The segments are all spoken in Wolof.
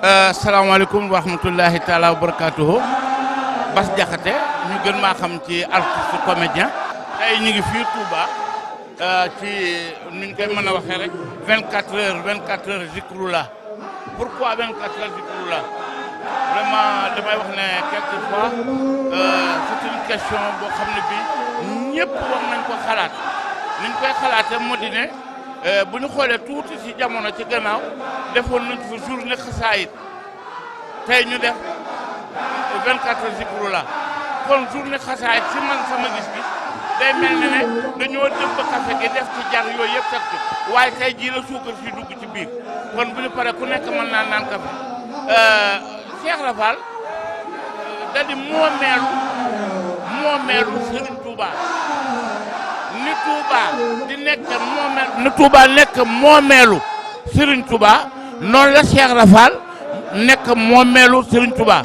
salaamaaleykum wa rahmatullahi taala wa barakatuhu. Bass Diakhaté ñu gën maa xam ci artiste comédien. tey ñu ngi fii Touba ci nuñ koy mën a waxee rek 24 heures Zikroullah. Pourquoi 24 heures Zikroullah? Vraiment damay wax ne quelquefois c'est une question boo xam ne bii ñëpp war nañ ko xalaat niñ koy xalaatee moo di ne bu ñu xoolee tuuti ci jamono ci gannaaw defoon nañ fi journée xasaayid tey ñu def 24 heures Zikroullah. kon journée xasaayid ci man sama gis-gis day mel ne dañoo dem ba café gi def ci jar yooyu yëpp teg ci waaye tey jii la suukar si dugg ci biir kon bu ñu paree ku nekk mën naa naan café Cheikh Rafal da di moomeelu Serigne Touba ni Touba di nekk moomeelu ni Touba nekk moomeelu Serigne Touba noonu la Cheikh Rafal nekk moomeelu Serigne Touba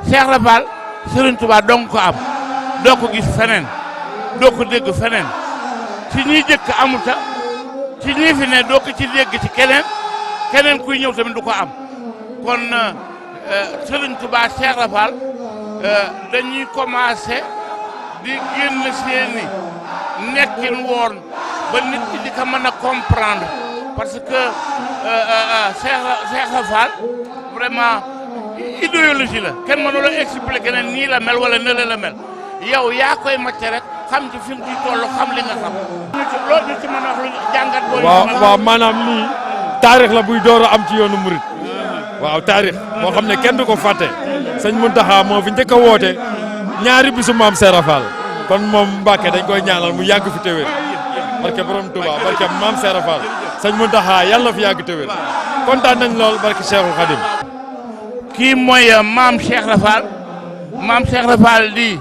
Cheikh Rafal Serigne Touba dong ko am doo ko gis feneen doo ko dégg feneen ci ñiy jëkk amuta ci ñii fi ne doo ko ci dégg ci keneen kuy ñëw tamit du ko am kon Serigne Touba Cheikh Rafal dañuy commencé di génn seeni nekkin woon ba nit ñi di ko mën a comprendre parce que Cheikh Rafal vraiment idéologie la kenn mënu la expliquer ne nii la mel wala nële la mel yow yaa koy macce rek xam ci fi mu ciy toll xam li nga xam. loolu ñu ci mën a wax lu jàngat. waaw maanaam lii taarix la buy door a am ci yoonu murit waaw taarix moo xam ne kenn du ko fàtte sëñ Mountakha moo fi njëkk a woote ñaari bisu maam Cheikh Rafal kon moom Mbàkke dañ koy ñaanal mu yàgg fi téwér barke borom Touba barke maam Cheikh Rafal sëñ Mountakha yàlla fi yàgg téwér kontaan nañ lool barke Cheikhul Khadim. kii mooy maam Cheikh Rafal di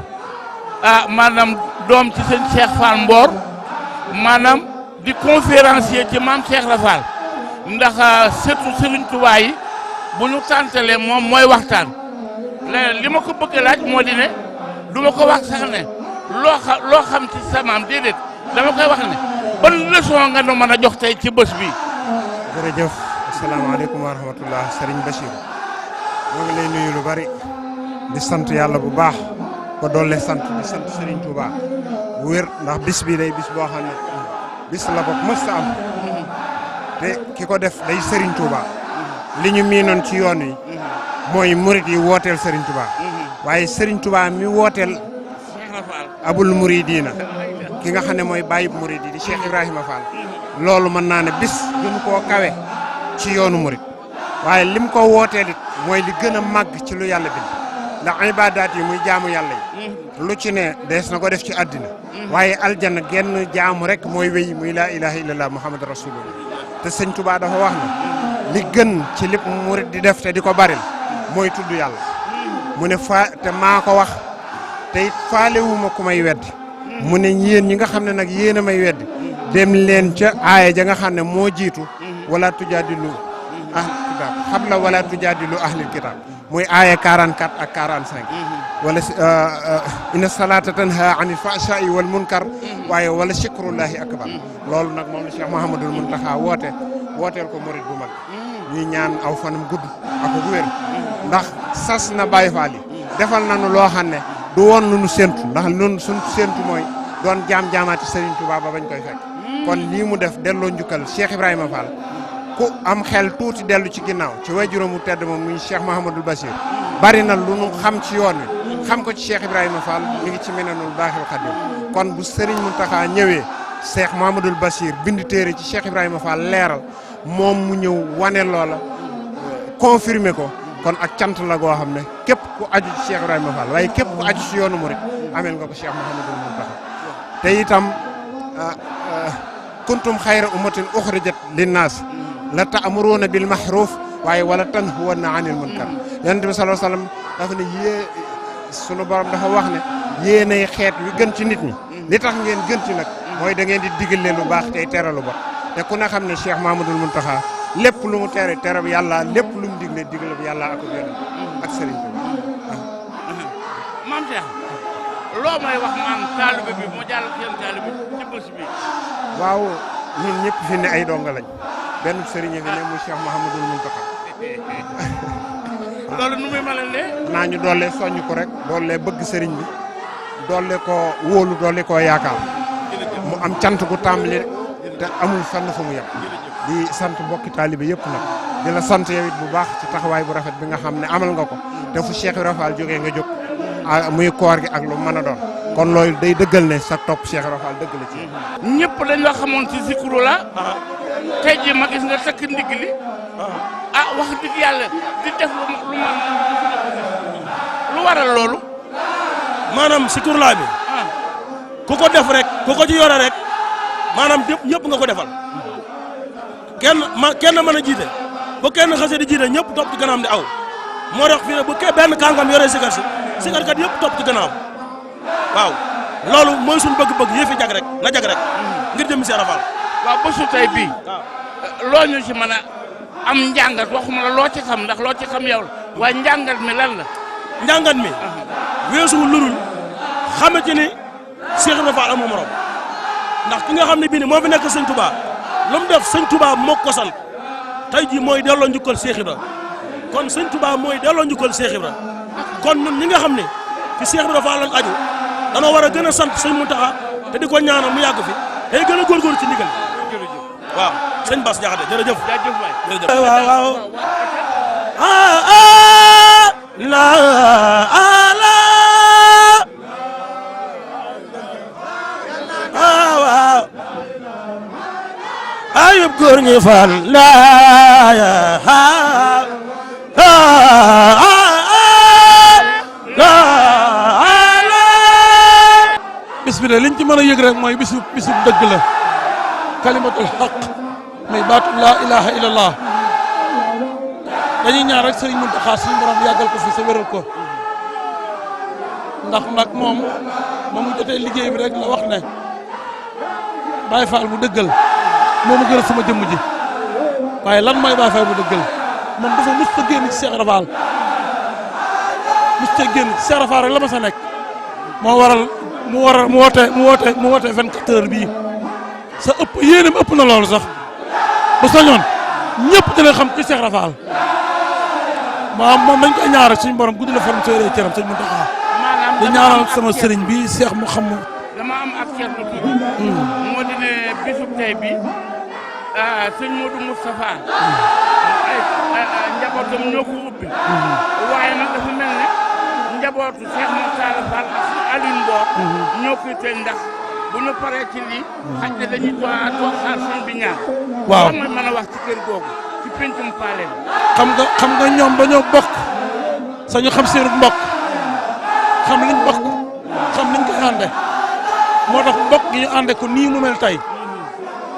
maanaam doom ci sëñ Cheikh Fall Mbor maanaam di conférencier ci maam Cheikh Rafal ndax surtout Serigne Touba yi bu ñu tàntalee moom mooy waxtaan leneen li ma ko bëgg laaj moo di ne du ma ko wax sax ne loo xam ci sa maam déedéet dama koy wax ne ban leçon nga nu mën a jox tey ci bés bi. jërëjëf asalaamaaleykum wa rahmatullah Serigne Bachir moo ngi lay nuyu lu bari di sant yàlla bu baax ba doole sant di sant Serigne Touba bu wér ndax bis bi day bis boo xam ne bis la ko mës a am te ki ko def day Serigne Touba li ñu miinoon ci yoon wi mooy murit yi wooteel Serigne Touba waaye Serigne Touba mi wooteel abul muridina ki nga xam ne mooy bàyyib murid yi di Cheikh Ibrahima Fall loolu mën naa ne bis gënu koo kawe ci yoonu murit waaye lim ko wooteel it mooy li gën a màgg ci lu yàlla bind ndax ibaadaat yi muy jaamu yàlla yi lu ci ne dees na ko def ci àddina waaye aljanna genn jaamu rek mooy wéy muy laa ilaha illallah muhammad rasulullah te sëñ Touba dafa wax ne li gën ci lépp murit di def te di ko baril mooy tudd yàlla mu ne te maa ko wax te it faalewuma ku may weddi mu ne yéen ñi nga xam ne nag yéen a may weddi dem leen ca aaya ja nga xam ne moo jiitu wala tujaadilu ahlul kitab xabla wala tujaadilu ahlul kitab muy aaya 44 ak 45 wala inna salata tanha anil fahsha'i wal munkar waaye wala shikrullahi akbar loolu nag moom la Cheikh Mouhamadoul Mountakha wooteel ko murid bu mag ñi ñaan aw fanam gudd ak bu wér ndax sas na Baye Fall yi defal nañu loo xam ne du woon lu nu séntu ndax ñun suñu séntu mooy doon jaamaati Serigne Touba ba bañ koy fekk kon lii mu def delloo njukkal Cheikh Ibrahima Fall ku am xel tuuti dellu ci ginnaaw ci waajuram mu tedd moom muy Cheikh Mouhamadoul Bachir bari na lu nu xam ci yoon wi xam ko ci Cheikh Ibrahima Fall mi ngi ci Minanul Baaxil Xadim kon bu Serigne Mountakha ñëwee Cheikh Mouhamadoul Bachir bind téere ci Cheikh Ibrahima Fall leeral moom mu ñëw wane loola confirmer ko kon ak cant la goo xam ne képp ku aju ci Cheikh Ibrahima Fall waaye képp ku aju ci yoonu murit amel nga ko Cheikh Mouhamadoul Mountakha te itam kuntum xayra ummatin uxrijat linnaas la ta'muruna bil ma'ruf waaye wala tanhawna anil munkar yonent bi sallallahu alayhi wasallam dafa ne sunu borom dafa wax ne yéenay xeet wi gën ci nit ñi li tax ngeen gën ci nag mooy da ngeen di digal leen lu baax tey tere lu bon te ku ne xam ne Cheikh Mouhamadoul Mountakha lépp lu mu tere bi yàlla lépp lu mu digle bi yàlla ak yonent ak Serigne Touba. maam Cheikh loo may wax maam taalibe bi mu jàll seen taalibe ci bés bi. waaw ñun ñëpp fi ne ay donga lañ benn Serigne fi ne muy Cheikh Mouhamadoul Mountakha loolu nu muy mel ne. naa ñu doole soññ ko rek doole bëgg sëriñ bi doole ko wóolu doole koo yaakaar mu am cant gu tàmbali te amul fenn fu mu yem di sant mbokki taalibe yëpp nag di la sant yow it bu baax ci taxawaay bu rafet bi nga xam ne amal nga ko te fu Cheikh Ibra Fall jógee nga jóg muy koor gi ak lu mën a doon kon loolu day dëggal ne sa topp Cheikh Ibra Fall dëgg la ci ñëpp dañ la xamoon ci zikru la tey jii ma gis nga takk ndigg li wax dëgg yàlla di def lu waral loolu maanaam zikru laa bi ku ko def rek ku ko ci yore rek maanaam ñëpp nga ko defal kenn mën a jiite bu kenn xasee di jiite ñëpp topp ci gannaam di aw moo tax fii ne bu benn kàngam yore sikar si sikarkat yëpp topp ci gannaam waaw loolu mooy suñu bëgg-bëgg yëfi jag rek na jag rek ngir jëm Cheikh Ibra Fall. waaw bésu tey bii loo ñu ci mën a am njàngat waxuma la loo ci xam ndax loo ci xam yow la waaye njàngat mi lan la. njàngat mi weesuwul lurul xame ci ni Cheikh Ibra Fall amul morom ndax ki nga xam ne bii ni moo fi nekk sëñ Touba lu mu def sëñ Touba moo ko sant tey jii mooy delloo njukkal Cheikh Ibra kon sëñ Touba mooy delloo njukkal Cheikh Ibra kon ñun ñi nga xam ne ci Cheikh Ibra Fall lañ aju danoo war a gën a sant sëñ Mountakha te di ko ñaanal mu yàgg fi tey gën a góorgóorlu ci ndigal waaw sëñ Bass Diakhaté jërëjëf. jaajëf waay jërëjëf waaw waaw ayub góor ñi Fall bis bi de liñ ci mën a yëg rek mooy bisu dëgg la kalimatul xaq muy baatu laa ilaha illallah dañuy ñaan rek sëriñ Mountakha suñu borom yàggal ko fi sa wéral ko ndax nag moom ba mu jotee liggéey bi rek la wax ne Baye Fall bu dëggal moo ma gën a sama jëmm ji waaye lan mooy Baye Fall bu dëggal moom dafa mës a génn ci Cheikh Ibra Fall mës a génn ci Cheikh Ibra Fall rek la ma sa nekk moo waral mu woote 24 heures bii sa ëpp yéenam ëpp na loolu sax ba sañoon ñëpp dina xam ci Cheikh Ibra Fall moom dañ koy ñaanal suñu borom guddi la forme sooy cëram sëñ Mountakha di ñaanal sama sëriñ bi Cheikh mu xam dama am ak seetlu tuuti moo di ne bisub tey bi sëñ Modou Moustapha njabootam ñoo ko ubbi waaye nag dafa mel ne njabootu Cheikh Moustapha Fall ak Alioune Mbow ñoo koy teel ndax bu ñu paree ci lii xaj na dañuy toog xaar sëñ bi ñaar waaw lan mooy mën a wax ci kër googu ci pencum Paleen xam nga ñoom dañoo bokk sañu xam seenu mbokk xam liñ bokk xam liñ koy ànde moo tax mbokk gi ñu ànde ko nii mu mel tey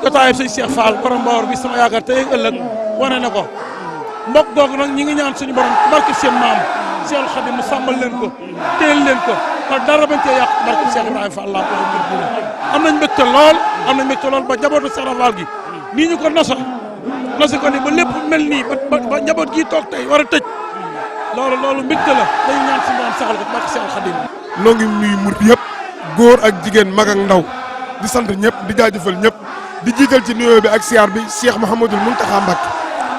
jotaayam sëñ Cheikh Fall borom Mbawar bi sama yaakaar tey ëllëg wane na ko mbokk googu nag ñi ngi ñaan suñu borom barke seen maam Cheikh Khadim mu sàmmal leen ko téel leen ko te dara bañ cee yàq barke Cheikh Ibrahima Fall laa ko am nañ mbégte lool ba njabootu Cheikh Ibra Fall gi nii ñu ko nosi ko ni ba lépp mel nii ba njaboot gi toog tey war a tëj loolu mbégte la dañu ñaan suñu borom saxal ko barke Cheikh Khadim noo ngi nuyu murit yëpp góor ak jigéen mag ak ndaw di sant ñëpp di jaajëfal ñëpp di jiital ci nuyoo bi ak siyaar bi Cheikh Mouhamadoul Mountakha Mbacké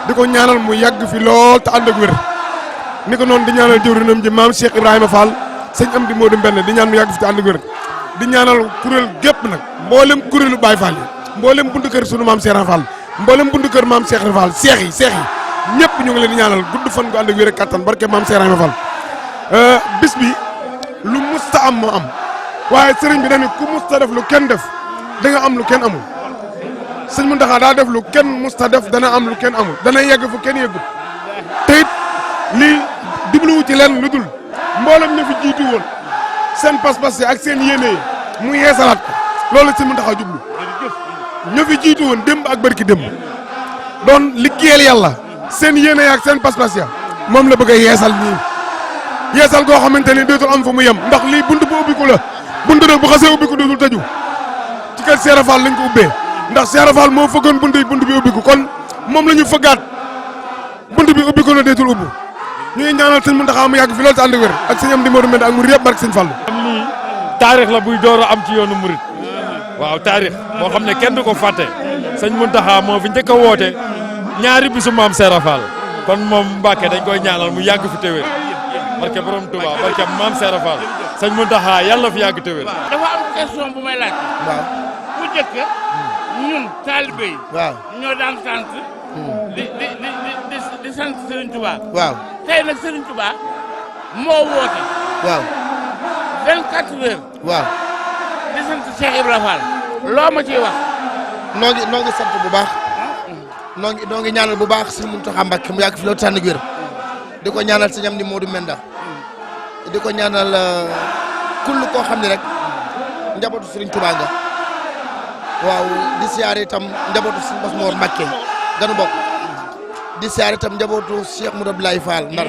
di ko ñaanal mu yàgg fi lool te ànd ak wér ni ko noonu di ñaanal jëwrinam ji maam Cheikh Ibrahima Fall sëñ Amdi Modou Mbène di ñaan mu yàgg fi te ànd ak wér di ñaanal kuréel gépp nag mboolem kuréelu Baye Fall yi mboolem buntu kër sunu maam Cheikh Fall mboolem buntu kër maam Cheikh Fall seex yi ñëpp ñu ngi leen di ñaanal gudd fan gu ànd ak wér ak kattan barke maam Cheikh Ibrahima Fall bis bi lu musta am moo am waaye sëriñ bi dañu ku musta def lu kenn def da nga am lu kenn amul sëñ Mountakha daa def lu kenn musta def dana am lu kenn amul dana yegg fu kenn yeggut te it lii jubluwu ci leen lu dul mboolem ñu fi jiitu woon seen pas-pas yi ak seen yéene yi mu yeesalaat ko loolu sëñ Mountakha jublu ñu fi jiitu woon démb ak barki démb doon liggéeyal yàlla seen yéene yi ak seen pas-pas ya moom la bëgg a yeesal nii yeesal goo xamante ni dootul am fu mu yem ndax lii bunt bu ubbiku la bunt nag bu xasee ubbiku dootul tëju ci kër Cheikh Fall lañ ko ubbee ndax Cheikh Fall moo fëggoon bunt bi ubbiku kon moom la ñu fëggaat bunt bi ubbiku na dootul ubbu ñuy ñaanal sëñ Mountakha mu yàgg fi loolu te ànd ak wér ak sëñ Amdi Modou Mbène ak murid yëpp barke sëñ Fall. am lii taarix la buy door a am ci yoonu murid waaw taarix moo xam ne kenn du ko fàtte sëñ Mountakha moo fi njëkk a woote ñaari bisu maam Cheikh Fall kon moom Mbacke dañ koy ñaanal mu yàgg fi téwér barke borom Touba barke maam Serap Fall sëñ Mountakha yàlla fi yàgg téwér. dafa am question bu may laaj. waaw bu njëkk ñun taalibe yi. waaw ñoo daan sant. di sant Serigne Touba. waaw tey nag Serigne Touba moo woote. waaw 24 heures. waaw di sant Cheikh Ibrahima Fall. loo ma ciy wax. noo ngi sant bu baax noo ngi ñaanal bu baax sëñ Mountakha Mbacké mu yàgg fi loolu tànn wér di ko ñaanal sëñ Amdi Modou Menda di ko ñaanal kull koo xam ne rek njabootu Serigne Touba nga waaw di siyaare itam njabootu sëñ Bass Mor Mbacké ganu bokk di siyaare itam njabootu Cheikh Moudou Abdoulaye Fall Ndar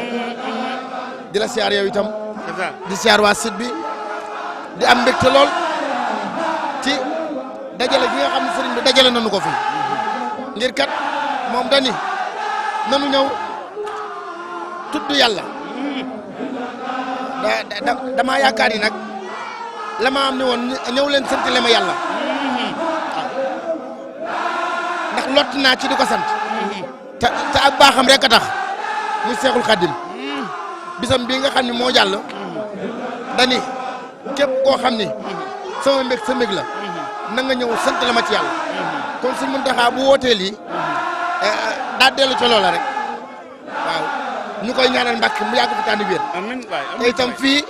di la siyaare yow itam di siyaare waa site bi di am mbégte lool ci dajale gi nga xam ne sëriñ bi dajale nañu ko fi ngir kat moom dani nanu ñëw tudd yàlla damaa yaakaar ni nag la ma am ni woon ñëw leen sant le ma yàlla ndax lott naa ci di ko sant te ak baaxam rek a tax muy Seexul Xaddim bisam bii nga xam ne moo jàll dani képp koo xam ni sama mbég sa mbég la na nga ñëw sant la ma ci yàlla kon Sëñ Mountakha bu wootee lii daa dellu ca loola rek waaw ñu koy ñaanal Mbàkke mu yàgg fi tànn wér te itam fii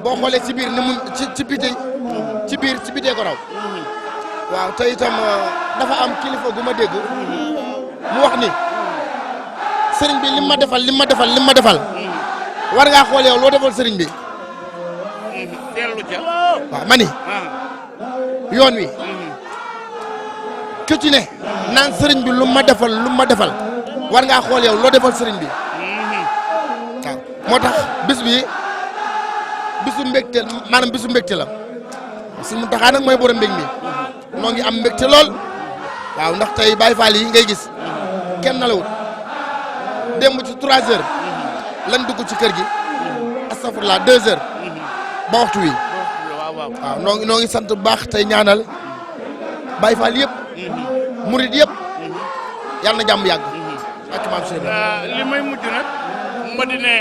boo xoolee ci biir ni mu ci biti ci biir ci bitee ko raw waaw te itam dafa am kilifa gu ma dégg mu wax ni sëriñ bi lim ma defal war ngaa xool yow loo defal sëriñ bi waaw ma ni yoon wi ku ci ne naan sëriñ bi lu ma defal war ngaa xool yow loo defal sëriñ bi waaw moo tax bis bi bisu mbégte maanaam bisu mbégte la Sëñ Mountakha nag mooy borom mbég mi noo ngi am mbégte lool waaw ndax tey Baye Fall yi ngay gis kenn nalawut démb ci 3 heures lan dugg ci kër gi astafurlah 2 heures ba waxtu wi waaw noo ngi sant bu baax tey ñaanal Baye Fall yëpp murid yëpp yàlla na jàmm yàgg ak maam Cheikh li may mujj nag moo di ne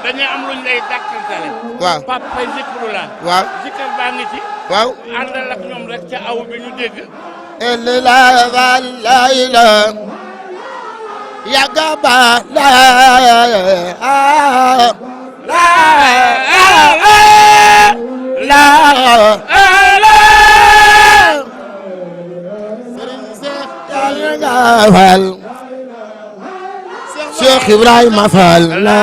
dañuy am luñ lay dàkkantale waaw Pape Faye Zikroulah waaw zikkar baa ngi ci waaw àndal ak ñoom rek ca aw bi ñu dégg la yàgga ba la Fall Cheikh Ibrahima Fall la